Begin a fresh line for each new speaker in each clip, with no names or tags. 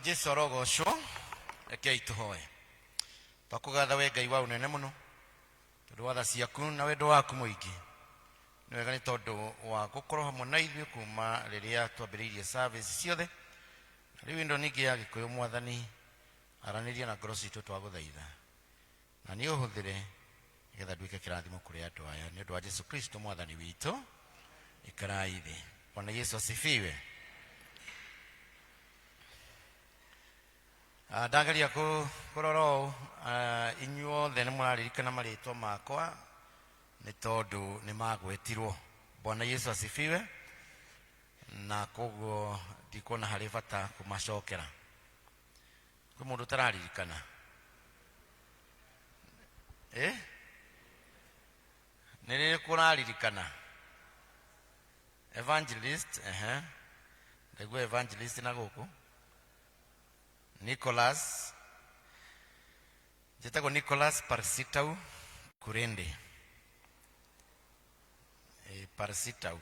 Jesu arogocwo. Rekei tũhoe. Twakũgatha we Ngai wa ũnene mũno, tondũ wa tha ciaku na wendo waku mũingĩ. Nĩ wega nĩ tondũ wa gũkorwo hamwe na ithuĩ kuma rĩrĩa twambĩrĩirie service ciothe. Na rĩu ĩno ningĩ ya Gĩkũyũ Mwathani, aranĩria na ngoro citũ twagũthaitha. Na niĩ ũhũthĩre nĩgetha nduĩke kĩrathimo kũrĩ andũ aya nĩ ũndũ wa Jesu Kristo Mwathani witũ. Ikarai thĩ. Bwana Yesu asifiwe. Ah, ndageria kũrora ũũ, ah, inyuothe nĩ mũraririkana marĩtwa makwa nĩ tondũ nĩ magwetirwo. Bwana Yesu asifiwe. Na koguo ndikuona harĩ bata kũmacokera. Kwĩ mũndũ ũtararirikana? Eh? Nĩ rĩrĩkũ ũraririkana? Evangelist, ehe. Ndaigua evangelist na gũkũ. Nicholas. Njĩtagwo Nicholas Parsitau Kurende. Eh, Parsitau.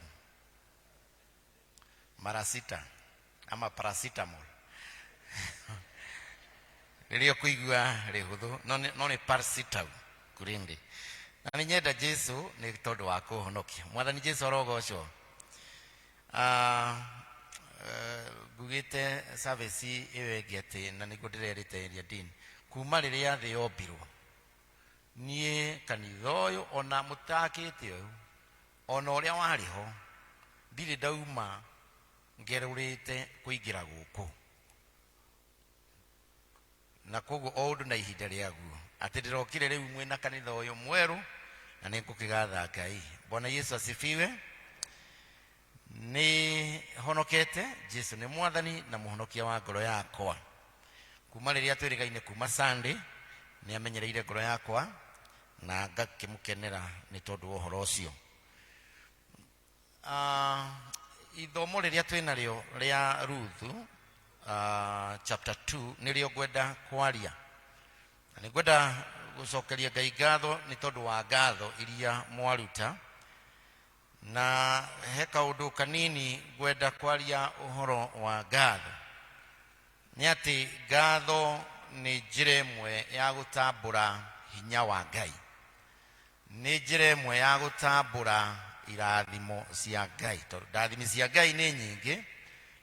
Marasita ama paracetamol. Rĩrĩa ũkũigua rĩhũthũ no nĩ Parsitau Kurende. Na nĩ nyenda Jesu nĩ tondũ wa kũhonokia. Mwathani Jesu arogocwo. Ah, eh, ngugĩte service ĩyo ĩngĩ atĩ na nĩguo ndĩrerĩte area dean kuma rĩrĩa thĩ yombirwo niĩ kanitha ũyũ ona mũtakĩte ũyũ ona ũrĩa warĩ ho ndirĩ ndauma ngerũrĩte kũingĩra gũkũ Na kwoguo o ũndũ na ihinda rĩaguo, atĩ ndĩrokire rĩu mwĩ na kanitha ũyũ mwerũ, na nĩ ngũkĩgatha Ngai. Bwana Yesu asifiwe. Nĩ honokete, Jesu nĩ mwathani na mũhonokia wa ngoro yakwa. Kuma rĩrĩa twĩrĩgaine kuma Sunday, nĩ amenyereire ngoro yakwa na ngakĩmũkenera nĩ tondũ wa ũhoro ũcio. Ah, ithomo rĩrĩa twĩ narĩo rĩa Ruthu chapter 2 nĩrĩo ngwenda kwaria na nĩ ngwenda gũcokeria Ngai ngatho nĩ tondũ wa ngatho iria mwaruta na he kaũndũ kanini ngwenda kwaria ũhoro wa ngatho nĩ atĩ ngatho nĩ njĩra ĩmwe ya gũtambũra hinya wa Ngai. Nĩ njĩra ĩmwe ya gũtambũra irathimo cia Ngai, tondũ ndathimi cia Ngai nĩ nyingĩ,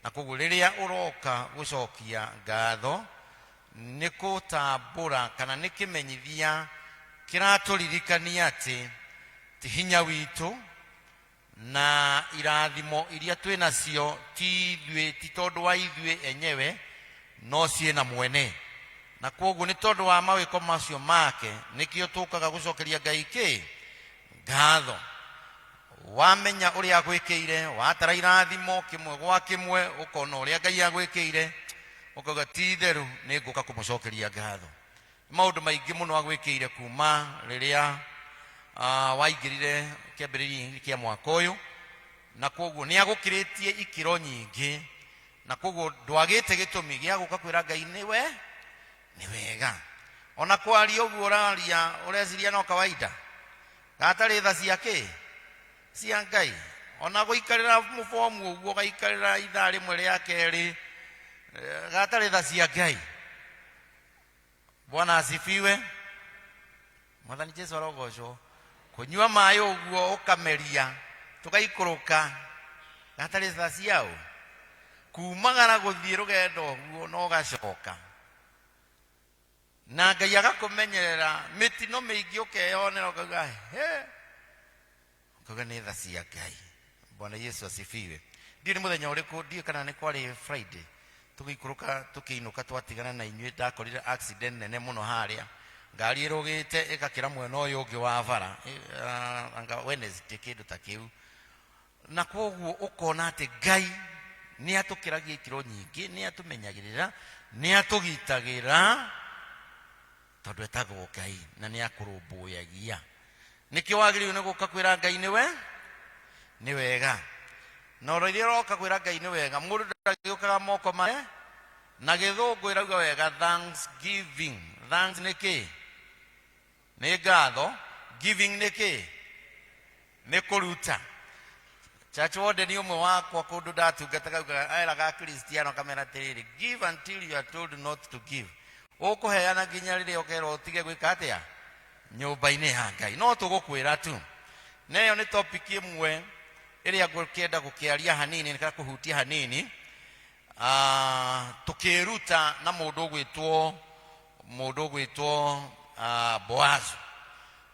na koguo rĩrĩa ũroka gũcokia ngatho nĩ gũtambũra kana nĩ kĩmenyithia kĩratũririkania atĩ ti hinya witũ, Na irathimo iria twĩ nacio ti ithuĩ, ti tondũ wa ithuĩ enyewe, no ciĩ na mwene. Na kwoguo nĩ tondũ wa mawĩko macio make, nĩkĩo tũkaga gũcokeria Ngai kĩ? Ngatho. Wamenya ũrĩa agwĩkĩire, watara irathimo kĩmwe gwa kĩmwe, ũkona ũrĩa Ngai agwĩkĩire, ũkauga ti itherũ nĩ ngũka kũmũcokeria ngatho. Nĩ maũndũ maingĩ mũno agwĩkĩire kuma rĩrĩa waingĩrire kĩambĩrĩria-inĩ kĩa mwaka ũyũ, na kwoguo nĩ agũkĩrĩtie ikĩro nyingĩ, na kwoguo ndwagĩte gĩtũmi gĩa gũka kwĩra Ngai nĩwe nĩ wega. Ona kwaria ũguo ũraria ũreciria no kawaida, gatarĩ tha cia kĩ cia Ngai. Ona gũikarĩra mũbomu ũguo ũgaikarĩra ithaa rĩmwe rĩa kerĩ gatarĩ tha cia Ngai. Bwana asifiwe. Mwathani Jesu arogocwo. Kũnyua maĩ ũguo ũkameria tũgaikũrũka gatarĩ tha ciao kumagara gũthiĩ rũgendo ũguo na ũgacoka na Ngai agakũmenyerera mĩtino mĩingĩ ũkeyonera ũkauga he Ũkauga nĩ tha cia Ngai. Bwana Yesu asifiwe. Ndiũĩ nĩ mũthenya ũrĩkũ, ndiũĩ kana nĩ kwarĩ Friday, tũgĩikũrũka tũkĩinũka twatigana na inyuĩ, ndakorire accident nene mũno harĩa, ngari ĩrũgĩte ĩgakĩra mwena ũyũ ũngĩ wa bara, anga Wednesday kĩndũ ta kĩu. Na kwoguo ũkona atĩ Ngai nĩ atũkĩragia ikĩro nyingĩ, nĩ atũmenyagĩrĩra, nĩ atũgitagĩra, tondũ etagwo Ngai na nĩ akũrũmbũyagia. Nĩkĩo wagĩrĩirwo nĩ gũka kwĩra Ngai nĩwe nĩ wega. Na o rĩrĩa ũroka kwĩra Ngai nĩ wega, mũndũ ndagĩũkaga moko ma na gĩthũngũ ĩrauga wega thanksgiving. Thanks nĩ kĩ? Nĩ ngatho. Giving nĩ kĩ? Nĩ kũruta. Church warden ũmwe wakwa kũndũ ndatungataga augaga eraga akristiano akamera atĩrĩrĩ, give until you are told not to give. Ũkũheana nginya rĩrĩa ũkerwo ũtige gwĩka atĩa nyũmba-inĩ ya Ngai. No tũgũkwĩra tu. Na ĩyo nĩ topic ĩmwe ĩrĩa ngũkĩenda gũkĩaria hanini kana kũhutia hanini. Tũkĩruta na mũndũ ũgwĩtwo Boazu,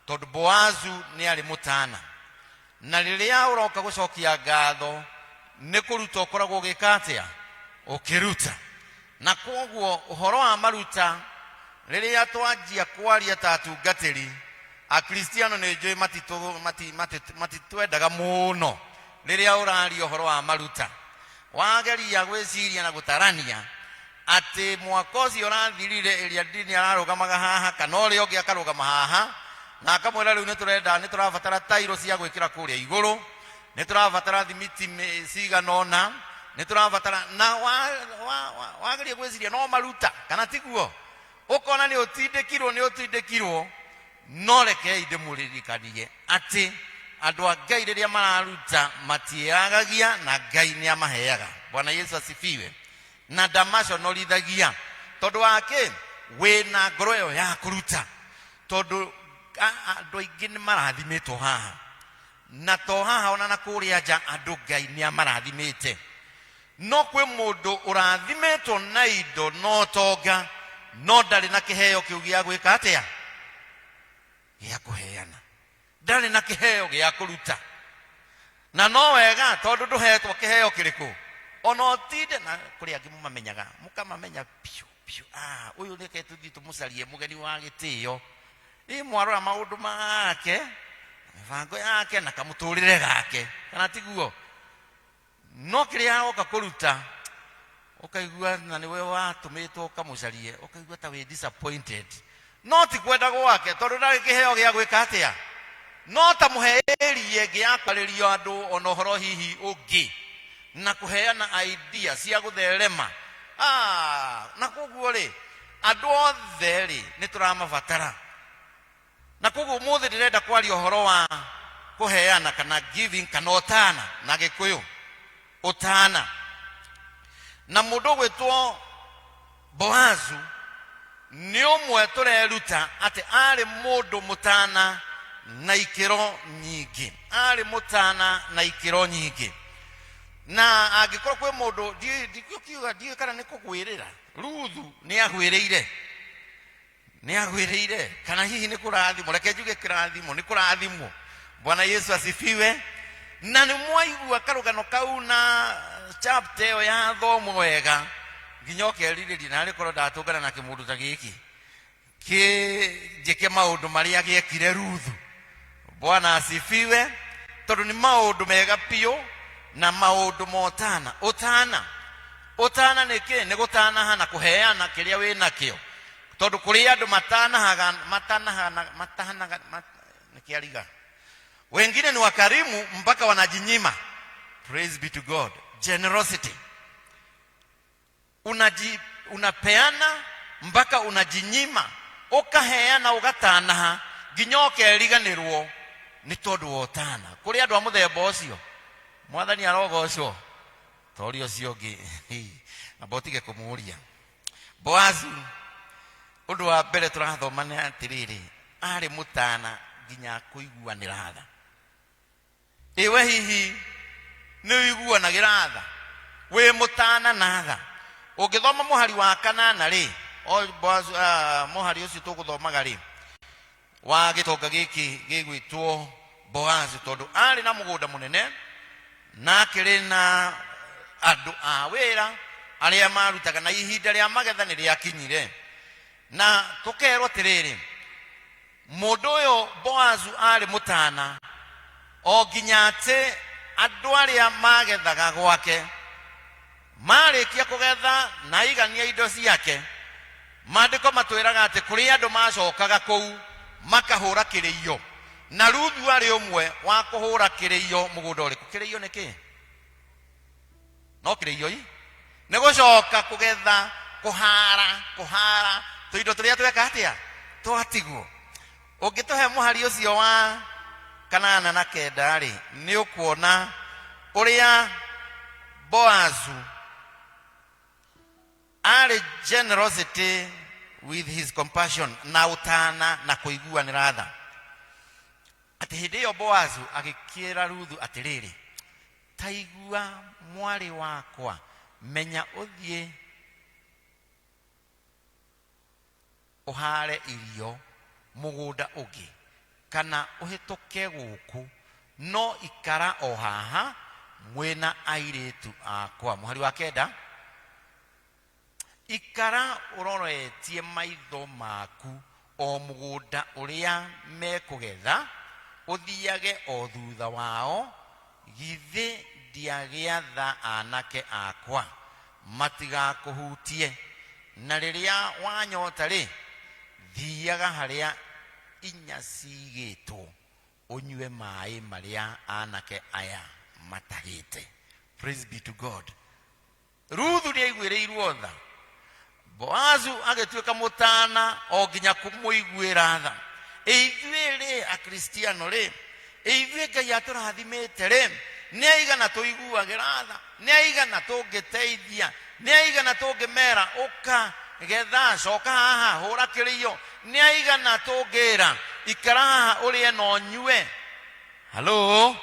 tondũ Boazu nĩ arĩ mũtana, na rĩrĩa ũroka gũcokia ngatho nĩ kũruta ũkoragwo ũgĩka atĩa, ũkĩruta. Na kwoguo ũhoro wa maruta, rĩrĩa twanjia kwaria ta atungatĩri akristiano, nĩ njũĩ matitwendaga mũno. Rĩrĩa ũraria ũhoro wa maruta, wageria gwĩciria na gũtarania atĩ mwaka ũcio ũrathirire ĩrĩa ndini ararũgamaga haha kana ũrĩa ũngĩ akarũgama haha na akamwĩra, rĩu nĩ tũrenda, nĩ tũrabatara tairo cia gwĩkĩra kũrĩa igũrũ, nĩ tũrabatara thimiti cigana ũna, nĩ tũrabatara na wageria gwĩciria no maruta kana tiguo, ũkona nĩ ũtindĩkirwo, nĩ ũtindĩkirwo. No rekei ndĩmũririkanie atĩ andũ a Ngai rĩrĩa mararuta matiĩyagagia, na Ngai nĩ amaheaga. Bwana Yesu asifiwe. Na ndamaconorithagia tondũ wake wĩna ngoro ĩyo ya kũruta, tondũ andũ aingĩ nĩ marathimĩtwo haha, na to haha, ona na kũrĩa nja andũ Ngai nĩ amarathimĩte. No kwĩ mũndũ ũrathimĩtwo na indo no tonga, no ndarĩ na kĩheo kĩu gĩa gwĩka atĩa, gĩa kũheana, ndarĩ na kĩheo gĩa kũruta. Na no wega tondũ ndũhetwo kĩheo kĩrĩkũ, ona ũtinde na kũrĩ angĩ mũmamenyaga, mũkamamenya biũ biũ, ah, ũyũ reke tũthiĩ tũmũcarie mũgeni wa gĩtĩo. Ĩ mwarora maũndũ make, mĩbango yake na kamũtũrĩre gake, kana tiguo? No kĩrĩa oka kũruta, ũkaigua na nĩwe watũmĩtwo ũkamũcarie, ũkaigua ta wĩ disappointed. No ti kwenda gwake, tondũ ndarĩ kĩheo gĩa gwĩka atĩa. No ta mũheĩrie ĩngĩ ya kwarĩrio andũ ona ũhoro hihi ũngĩ na kũheana idea cia gũtherema. Na koguo rĩ, andũ othe rĩ, nĩ tũramabatara. Na koguo ũmũthĩ ndĩrenda kwaria ũhoro wa kũheana kana giving kana ũtana na Gĩkũyũ, ũtana. Na mũndũ ũgwĩtwo Boazu nĩ ũmwe tũreruta atĩ arĩ mũndũ mũtana na ikĩro nyingĩ, arĩ mũtana na ikĩro nyingĩ. Na angĩkorwo kwĩ mũndũ ndikukiuga, ndiũĩ kana nĩ kũgwĩrĩra Ruthu nĩ agwĩrĩire, nĩ agwĩrĩire, kana hihi nĩ kũrathimwo. Reke njuge kĩrathimo, nĩ kũrathimwo. Bwana Yesu asifiwe. Na nĩ mwaigua karũgano kau na chapter ĩyo ya thomwo wega nginya ũkerirĩria, na arĩ korwo ndatũngana na kĩmũndũ ta gĩkĩ kĩnjĩke maũndũ marĩa gĩekire Ruthu. Bwana asifiwe. Tondũ nĩ maũndũ mega biũ na maũndũ ma ũtana. Ũtana, ũtana nĩ kĩ? Nĩ gũtanaha na kũheana kĩrĩa wĩ nakĩo, tondũ kũrĩ andũ matanahaga, matanahaga, matanaga nĩ kĩariga. Wengine ni wakarimu mpaka wanajinyima. Praise be to God. Generosity, unapeana mpaka unajinyima, ukaheana, ugatanaha nginya ũkeriganĩrwo nĩ tondũ wa ũtana. Kũrĩ andũ a mũthemba ũcio. Mwathani arogocwo. Toria ũcio ũngĩ, amba ũtige kũmũria. Boazu, ũndũ wa mbere tũrathoma nĩ atĩrĩrĩ, arĩ mũtana nginya kũiguanĩra tha. Ĩwe hihi nĩ ũiguanagĩra tha? Wĩ mũtana na tha? Ũngĩthoma mũhari wa kanana rĩ, o Boazu, mũhari ũcio tũgũthomaga rĩ, wa gĩtonga gĩkĩ gĩgwĩtwo Boazu, tondũ arĩ na mũgũnda mũnene na akĩrĩ na andũ a wĩra arĩa marutaga, na ihinda rĩa magetha nĩ rĩakinyire. Na tũkerwo atĩrĩrĩ, mũndũ ũyũ Boazu arĩ mũtana o nginya atĩ andũ arĩa magethaga gwake marĩkia kũgetha na aigania indo ciake, maandĩko matwĩraga atĩ kũrĩ andũ macokaga kũu makahũra kĩrĩio, na Ruthu arĩ ũmwe wa kũhũra kĩrĩio mũgũnda ũrĩkũ. Kĩrĩio nĩ kĩ? No kĩrĩio i nĩ gũcoka kũgetha, kũhara, kũhara tũindo tũrĩa tweka atĩa, twatigwo. Ũngĩtũhe mũhari ũcio wa kanana na kenda rĩ, nĩ ũkuona. Ũrĩa Boazu arĩ generosity with his compassion na ũtana na kũiguanĩra tha. Atĩ hĩndĩ ĩyo Boazu agĩkĩra Ruthu atĩrĩrĩ, ta igua mwarĩ wakwa, menya ũthiĩ ũhaare irio mũgũnda ũngĩ, kana ũhĩtũke gũkũ, no ikara o haha mwĩ na airĩtu akwa. Mũhari wa kenda, ikara ũroretie maitho maku o mũgũnda ũrĩa mekũgetha, ũthiage o thutha wao, githĩ ndiagĩatha aanake akwa matigakũhutie? Na rĩrĩa wanyota-rĩ, thiaga harĩa inya ciigĩtwo, ũnyue maĩ marĩa aanake aya matahĩte. Praise be to God. Ruthu nĩ aiguĩrĩirwo tha. Boazu agĩtuĩka mũtana o nginya kũmũiguĩra tha. Ĩ ithuĩ rĩ, Akristiano rĩ, ĩ ithuĩ Ngai atũrathimĩte rĩ, nĩ aigana tũiguagĩra tha? Nĩ aigana tũngĩteithia? Nĩ aigana tũngĩmera ũka getha, coka haha, hũra kĩrĩo? Nĩ aigana tũngĩra ikara haha ũrĩe na ũnyue? Halo,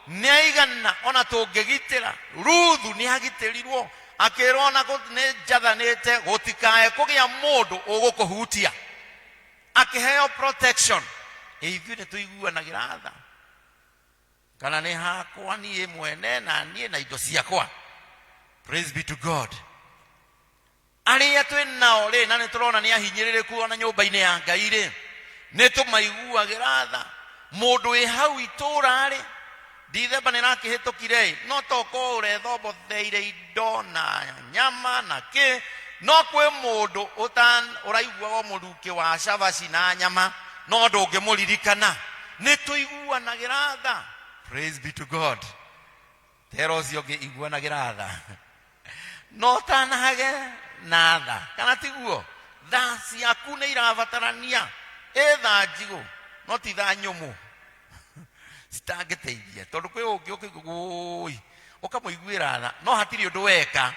nĩ aigana ona tũngĩgitĩra. Ruthu nĩ agitĩrirwo akĩrwo ona nĩ njathanĩte gũtikae kũgĩa mũndũ ũgũkũhutia, akĩheo protection. Ĩ ithuĩ nĩ tũiguanagĩra tha kana nĩ hakwa niĩ mwene na niĩ na indo ciakwa? Praise be to God. Arĩa twĩ nao rĩ, na nĩ tũrona nĩ ahinyĩrĩrĩku ona nyũmba-inĩ ya Ngai rĩ, nĩ tũmaiguagĩra tha. Mũndũ wĩ hau itũũra rĩ, Dithemba nĩ ĩrakĩhĩtũkire ĩ, no tokorwo ũrethombotheire indo na nyama na kĩ, no kwĩ mũndũ ũraiguaga mũrukĩ wa cabaci na nyama, no ndũngĩmũririkana. Nĩ tũiguanagĩra tha. Praise be to God. Tera ũcio ũngĩ iguanagĩra tha. No ũtanahage na tha, kana tiguo? Tha ciaku nĩ irabatarania. Ĩ tha njigũ, no ti tha nyũmũ citangĩteithia, tondũ kwĩ ũngĩ ũkĩigua wũi ũkamũiguĩra tha, no hatirĩ ũndũ weka,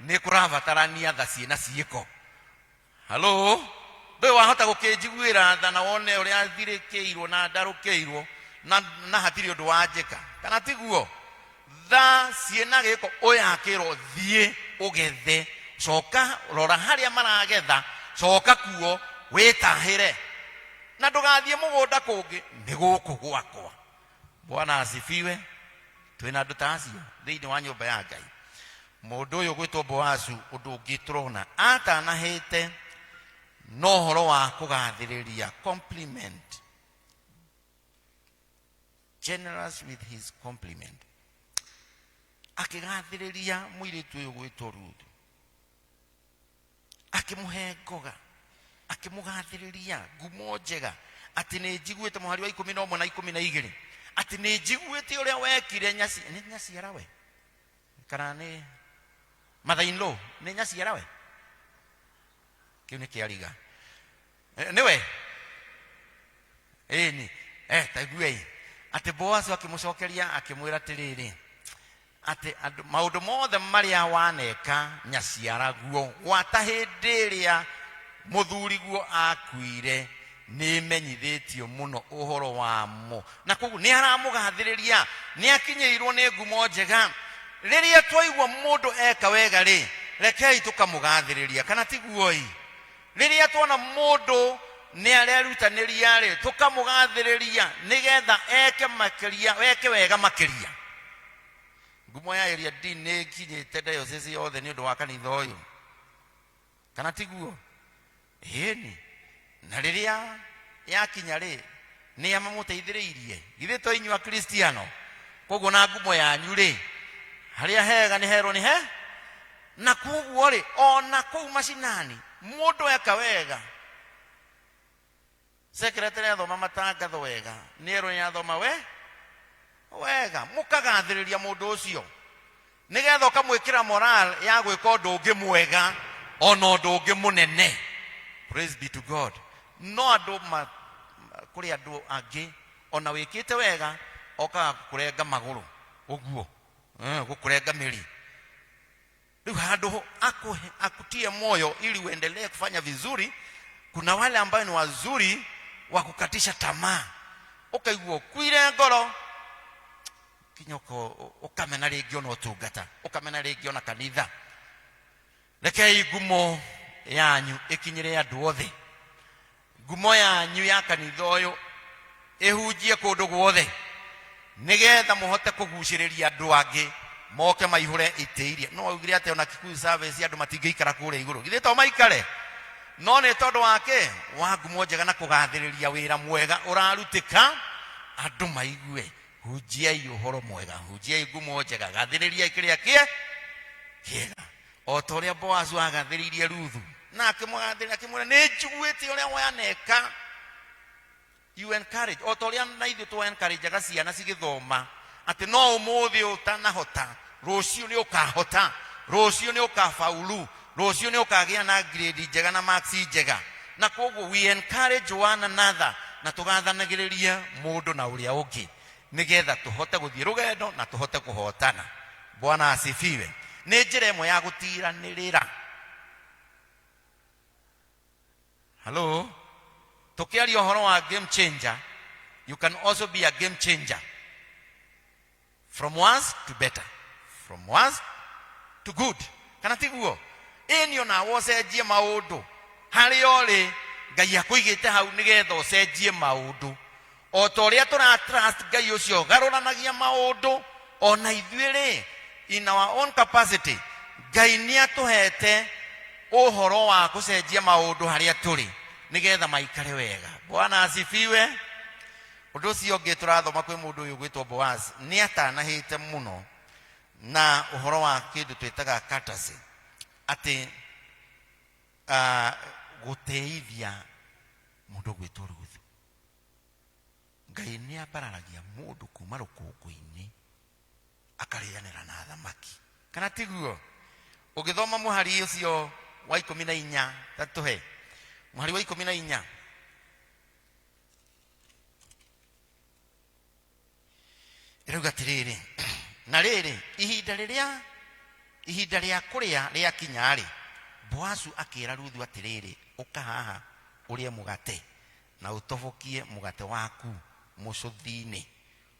nĩ kũrabatarania tha ciĩna ciĩko. Halo, ndũĩ wahota gũkĩnjiguĩra tha na wone ũrĩa thirĩkĩirwo na ndarũkĩirwo na hatirĩ ũndũ wanjĩka, kana tiguo? Tha ciĩna gĩko, ũyũ akĩrwo thiĩ ũgethe, coka rora harĩa maragetha, coka kuo wĩtahĩre, na ndũgathiĩ mũgũnda kũngĩ, nĩ gũkũ gwakwa. Bwana asifiwe. Twĩna andũ ta acio thĩinĩ wa nyũmba ya Ngai. Mũndũ ũyũ gwĩtwo Boazu, ũndũ ũngĩ tũrona atanahĩte no ũhoro wa kũgathĩrĩria, compliment, generous with his compliment, akĩgathĩrĩria mũirĩtu ũyũ gwĩtwo Ruthu, akĩmũhe ngoga, akĩmũgathĩrĩria ngumo njega, atĩ nĩ njiguĩte, mũhari wa 11 na 12, atĩ nĩ njiguĩte ũrĩa wekire nĩ nyaciarawe kana nĩ mother in law, nĩ nyaciarawe, kĩu nĩ kĩariga. Nĩwe ĩni, taiguei atĩ Boazu akĩmũcokeria akĩmwĩra atĩrĩrĩ, atĩ andũ maũndũ mothe marĩa waneka nyaciaraguo gwata hĩndĩ ĩrĩa mũthuriguo akuire nĩ menyithĩtio mũno ũhoro wamo. Na koguo nĩ aramũgathĩrĩria, nĩ akinyĩirwo nĩ ngumo njega. Rĩrĩa twaigua mũndũ eka wega rĩ, rekei tũkamũgathĩrĩria, kana tiguo-ĩ? Rĩrĩa tuona mũndũ nĩ arerutanĩria rĩ, tũkamũgathĩrĩria nĩgetha eke makĩria, eke wega makĩria. Ngumo ya area D nĩ ĩkinyĩte diocese yothe nĩ ũndũ wa kanitha ũyũ, kana tiguo? Ĩni. Na rĩrĩa yakinya rĩ, nĩ amamũteithĩrĩirie. Githĩ to inyuĩ Akristiano? Koguo na ngumo yanyu rĩ, harĩa hega nĩ herwo nĩ he. Na koguo rĩ, ona kũu macinani mũndũ eka wega, secretary athoma matangatho wega, nĩ erwo nĩ athoma we wega, mũkagathĩrĩria mũndũ ũcio nĩgetha ũkamwĩkĩra moral ya gwĩka ũndũ ũngĩ mwega ona ũndũ ũngĩ mũnene. Praise be to God. No andũ ma, kũrĩ andũ angĩ ona wĩkĩte wega okaga kũrenga magũrũ ũguo. Gũkũrenga mĩri. Rĩu handũ akutie moyo ili uendelee kufanya vizuri, kuna wale ambayo ni wazuri wa kukatisha tamaa, ũkaigua ũkuire ngoro kinya ũkamena rĩngĩ ona ũtungata, ũkamena rĩngĩ ona kanitha. Rekei ngumo yanyu ĩkinyĩre andũ othe, ngumo yanyu ya kanitha ũyũ ĩhunjie kũndũ guothe, nĩgetha mũhote kũgucĩrĩria andũ angĩ moke maihũre itĩ iria. No augire atĩ ona Kikuyu service andũ matingĩikara kũrĩa igũrũ, githĩ to maikare? No nĩ tondũ wake wa ngumo njega na kũgathĩrĩria wĩra mwega ũrarutĩka, andũ maigue. Hunjiai ũhoro mwega, hunjiai ngumo njega, gathĩrĩriai kĩrĩa kĩega, o ta ũrĩa Boazu agathĩrĩirie Ruthu na akĩmũgathĩrĩria akĩmwĩra, nĩ njiguĩte ũrĩa waneka. You encourage, o ta ũrĩa na ithuĩ twa encourageaga ciana cigĩthoma atĩ no ũmũthĩ ũtanahota, rũciũ nĩ ũkahota, rũciũ nĩ ũkafaulu, rũciũ nĩ ũkagĩa na grade njega na marks njega. Na koguo we encourage one another na tũgathanagĩrĩria mũndũ na ũrĩa ũngĩ, nĩgetha tũhote gũthiĩ rũgendo na tũhote kũhotana. Bwana asifiwe. Nĩ njĩra ĩmwe ya gũtiranĩrĩra. Hello, tukiaria ũhoro wa game changer, you can also be a game changer from worse to better, from worse to good, kana tiguo? Ĩni onawe ũcenjie maũndũ harĩa ũrĩ. Ngai akũigĩte hau nĩgetha ũcenjie maũndũ, o ta ũrĩa tũra trust Ngai ũcio garũranagia maũndũ. Ona ithuĩ rĩ, in our own capacity, Ngai nĩ atũhete ũhoro wa gũcenjia maũndũ harĩa tũrĩ nĩgetha maikare wega. Bwana asifiwe. Ũndũ ũcio ũngĩ tũrathoma kwĩ mũndũ ũyũ gwĩtwo Boaz, nĩ atanahĩte mũno na ũhoro wa kĩndũ twĩtaga courtesy, atĩ gũteithia mũndũ gwĩtwo Ruthu. Ngai nĩ ambararagia mũndũ kuma rũkũngũ-inĩ akarĩanĩra na thamaki, kana tiguo? Ũngĩthoma mũhari ũcio wa 14, tatũhe mũhari wa 14. Ĩrauga atĩrĩrĩ, na rĩrĩ, ihinda rĩa kũrĩa rĩakinya-rĩ, Boazu akĩra Ruthu atĩrĩrĩ, ũka haha ũrĩe mũgate na ũtobokie mũgate waku mũcũthi-inĩ.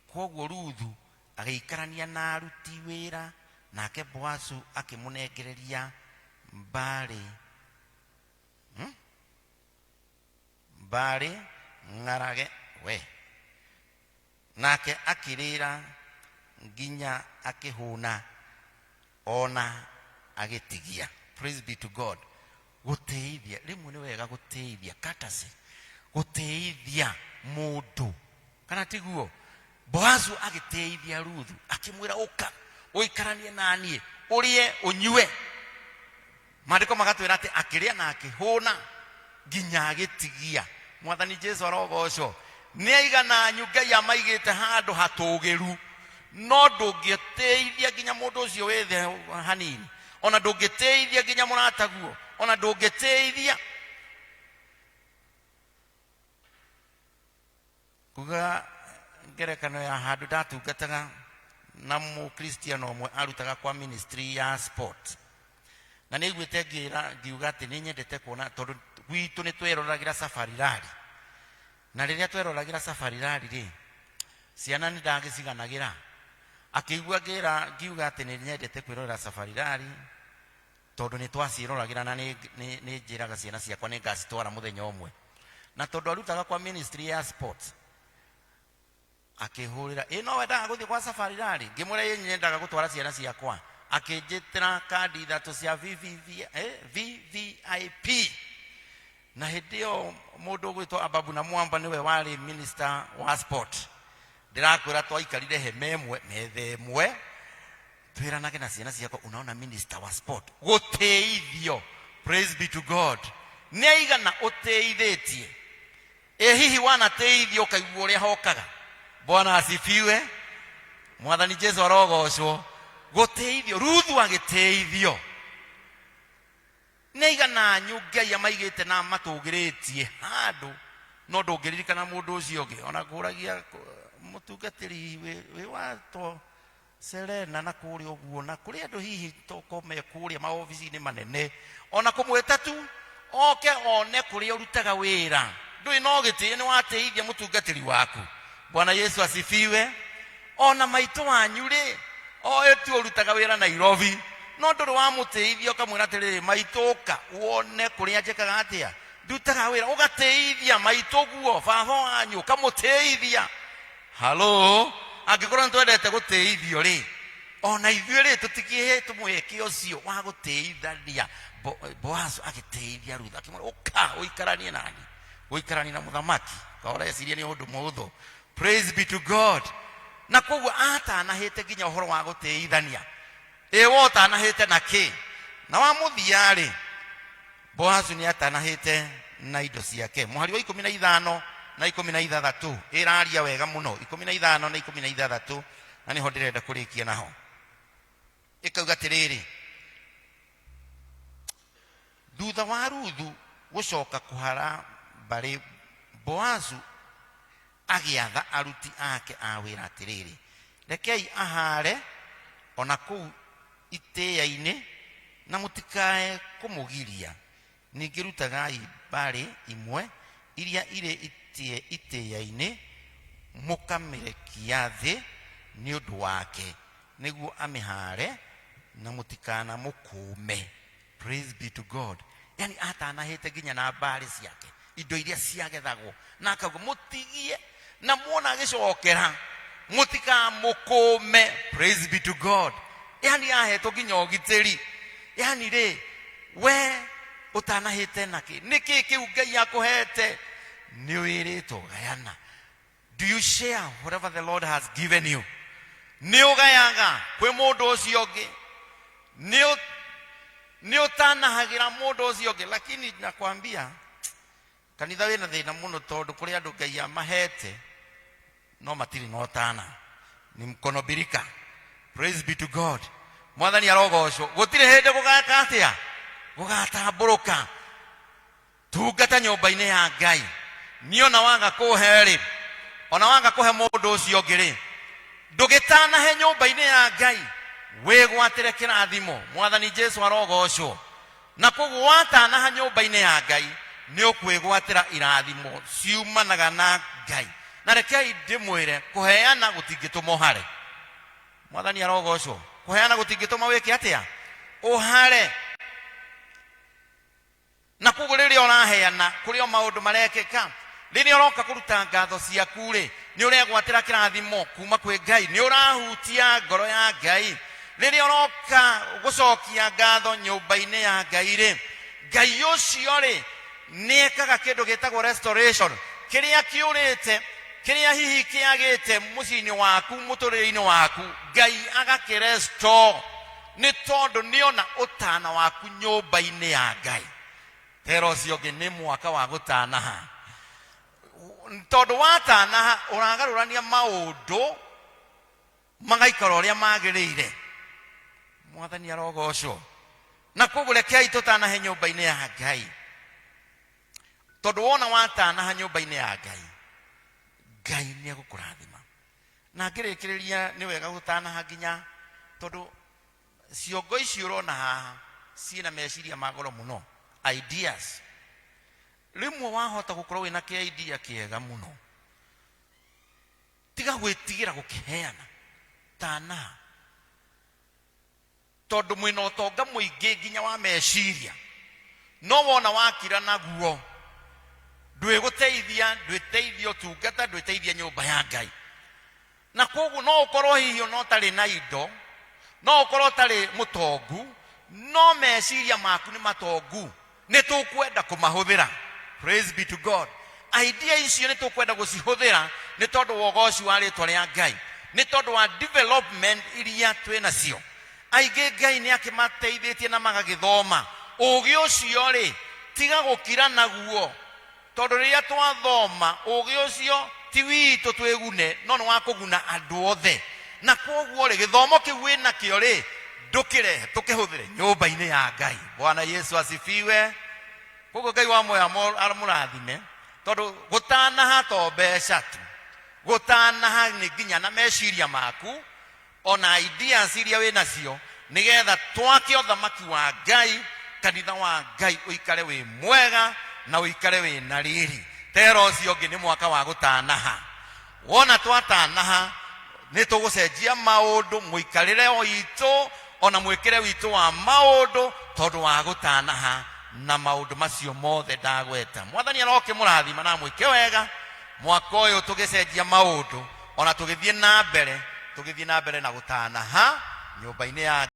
Kwoguo Ruthu agĩikarania na aruti wĩra, nake Boazu akĩmũnengereria mbarĩ mbarĩ ng'arage we, nake akĩrĩra nginya akĩhũna ona agĩtigia. Praise be to God. Gũtĩithia, rĩmwe nĩ wega gũtĩithia, courtesy, gũtĩithia mũndũ, kana tiguo? Boazu agĩtĩithia Ruthu akĩmwĩra, ũka ũikaranie na niĩ, ũrĩe ũnyue. Maandĩko magatwĩra atĩ akĩrĩa na akĩhũna nginya agĩtigia. Mwathani Jesu arogocwo. Nĩ aigana anyu Ngai amaigĩte handũ hatũgĩru, no ndũngĩtĩithia nginya mũndũ ũcio wĩ thĩ hanini, ona ndũngĩtĩithia nginya mũrataguo, ona ndũngĩtĩithia kuga. Ngerekano ya handũ ndatungataga na mũkristiano ũmwe arutaga kwa ministry ya sport, na nĩ aiguĩte ngĩra ngiuga atĩ nĩ nyendete kuona, tondũ gwitũ nĩ tweroragĩra Safari Rally, na rĩrĩa tweroragĩra Safari Rally rĩ, ciana nĩ ndagĩciganagĩra. Akĩigua ngĩra ngiuga atĩ nĩ nyendete kwĩrorera Safari Rally, tondũ nĩ twaciĩroragĩra na nĩ njĩraga ciana ciakwa nĩ ngacitwara mũthenya ũmwe. Na tondũ arutaga kwa ministry ya sports, akĩhũrĩra, ĩ no wendaga gũthiĩ kwa Safari Rally? Ngĩmwĩra ĩ nyendaga gũtwara ciana ciakwa. Akĩnjĩtĩra kandi ithatũ cia VVV, VVIP. Na hĩndĩ ĩyo mũndũ ũgwĩtwo Ababu na Mwamba nĩwe warĩ minister wa sport. Ndĩrakwĩra twaikarire hema ĩmwe, metha ĩmwe, twĩranage na ciana ciakwa, unaona minister wa sport. Gũtĩithio, praise be to God. Nĩ aigana ũtĩithĩtie? Ĩ hihi wanatĩithio ũkaigua ũrĩa hokaga? Bwana asifiwe. Mwathani Jesu arogocwo. Gũtĩithio, Ruthu agĩtĩithio. Nĩ aigana anyu Ngai amaigĩte na amatũgĩrĩtie handũ, no ndũngĩririkana mũndũ ũcio ũngĩ? Ona ngũragia mũtungatĩri, hihi wĩ watwo Serena na kũrĩa ũguo na kũrĩ andũ hihi toko me kũrĩa maobici-inĩ manene ona kũmwĩta tu oke one kũrĩa ũrutaga wĩra ndũrĩ no gĩtĩo nĩ watĩithia mũtungatĩri waku bwana yesu asifiwe ona maitũ wanyu rĩ oĩ tu ũrutaga wĩra nairobi no ndũrĩ wamũtĩithia ũkamwĩra atĩrĩrĩ maitũ ũka wone kũrĩa njĩkaga atĩa ndutaga wĩra ũgatĩithia maitũ guo baba wanyu ũkamũtĩithia halo angĩkorwo nĩ twendete gũtĩithio rĩ ona ithuĩ rĩ tũtikĩhetwo mweke ũcio wa gũtĩithania Boazu agĩtĩithia Ruthu akĩmwĩra ũka ũikaranie nani gũikarania na mũthamaki kaũreciria nĩ ũndũ mũhũthũ praise be to god na koguo atanahĩte nginya ũhoro wa gũtĩithania ĩ we ũtanahĩte na kĩ na wa mũthia rĩ boazu nĩ atanahĩte na indo ciake mũhari wa 15 na 16 ĩraria wega mũno 15 na 16 na nĩho ndĩrenda kũrĩkia naho ĩkauga atĩrĩrĩ thutha wa ruthu gũcoka kũhara mbarĩ boazu agĩatha aruti ake a wĩra atĩrĩrĩ rekei ahare ona kũu itĩĩa-inĩ na mũtikae kũmũgiria ningĩ rutagai mbarĩ imwe iria irĩ itĩĩa-inĩ mũkamĩrekia thĩ nĩ ũndũ wake nĩguo amĩhaare na mũtikanamũkũme praise be to god yani atanahĩte nginya na mbarĩ ciake indo iria ciagethagwo na akauga mũtigie na muona agĩcokera mũtikamũkũme praise be to god yani ahetwo nginya ũgitĩri yani rĩ we ũtanahĩte nakĩ nĩkĩ kĩu ngai akũhete nĩ wĩrĩtwo gayana do you share whatever the lord has given you nĩ ũgayaga kwĩ mũndũ ũcio ũngĩ nĩ ũtanahagĩra mũndũ ũcio ũngĩ lakini nakwambia kanitha wĩna thĩna mũno tondũ kũrĩ andũ ngai amahete no matirĩ na ũtana ni mkono birika praise be to god mwathani arogocwo gũtirĩ hĩndĩ gũgaka atĩa gũgatambũrũka tungata nyũmba-inĩ ya ngai niĩ ona waga kũhe rĩ ona waga kũhe mũndũ ũcio ũngĩ rĩ ndũgĩtanahe nyũmba-inĩ ya ngai wĩgwatĩre kĩrathimo mwathani jesu arogocwo na koguo watanaha nyũmba-inĩ ya ngai nĩ ũkwĩgwatĩra irathimo ciumanaga na ngai na rekei ndĩmwĩre kũheana gũtingĩtũma ũhare mwathani arogocwo kũheana gũtingĩtũma wĩke atĩa ũhare na koguo rĩrĩa ũraheana kũrĩ o maũndũ marekĩka rĩrĩa ũroka kũruta ngatho ciaku rĩ nĩ ũregwatĩra kĩrathimo kuma kwĩ ngai nĩ ũrahutia ngoro ya ngai rĩrĩa ũroka gũcokia ngatho nyũmba-inĩ ya ngai rĩ ngai ũcio rĩ nĩ ekaga kĩndũ gĩtagwo restoration kĩrĩa kĩũrĩte kĩrĩa hihi kĩagĩte mũciĩ-inĩ waku mũtũrĩre-inĩ waku ngai agakĩrestore nĩ tondũ nĩona ũtana waku nyũmba-inĩ ya ngai tera ũcio ũngĩ nĩ mwaka wa gũtanaha tondũ watanaha ũragarũrania maũndũ magaikara ũrĩa magĩrĩire mwathani arogocwo na koguo rekei tũtanahe nyũmba-inĩ ya ngai tondũ wona watanaha nyũmba-inĩ ya ngai ngai nĩ egũkũrathima na ngĩrĩkĩrĩria nĩ wega gũtanaha nginya tondũ ciongo ici ũrona haha ciĩna meciria ma goro mũno ideas rĩmwe wahota gũkorwo wĩna kĩ idea kĩega mũno tiga gwĩtigĩra gũkĩheana tanaha tondũ mwĩna ũtonga mũingĩ nginya wa meciria no wona wakira naguo ndwĩgũteithia ndwĩteithia ũtungata ndwĩteithia nyũmba ya ngai na koguo no ũkorwo hihi ona ũtarĩ na indo no ũkorwo ũtarĩ mũtongu no meciria maku nĩ matongu nĩ tũkwenda kũmahũthĩra praise be to god idea icio nĩ tũkwenda gũcihũthĩra nĩ tondũ wa ũgoci wa rĩtwa rĩa ngai nĩ tondũ wa development iria twĩ nacio aingĩ ngai nĩ akĩmateithĩtie na magagĩthoma ũgĩ ũcio rĩ tiga gũkira naguo tondũ rĩrĩa twathoma ũgĩ ũcio ti witũ twĩgune no nĩ wa kũguna andũ othe na koguo rĩ gĩthomo kĩu wĩ nakĩo rĩ ndũkĩrehe tũkĩhũthĩre nyũmba-inĩ ya ngai bwana yesu asifiwe koguo ngai wa muoyo amũrathime tondũ gũtanaha to mbeca tu gũtanaha nĩ nginya na meciria maku Ona ideas iria wĩ nacio, nĩgetha twake ũthamaki wa Ngai, kanitha wa Ngai ũikare wĩ mwega na ũikare wĩ na riri. Tera ũcio ũngĩ nĩ mwaka wa gũtanaha. Wona twatanaha, nĩ tũgũcenjia maũndũ, mũikarĩre witũ ona mwĩkĩre witũ wa maũndũ, tondũ wa gũtanaha na maũndũ macio mothe ndagweta. Mwathani arokĩmũrathima na amwĩke wega mwaka ũyũ, tũgĩcenjia maũndũ ona tũgĩthiĩ na mbere, tũgĩthiĩ na mbere na gũtanaha nyũmba-inĩ ya.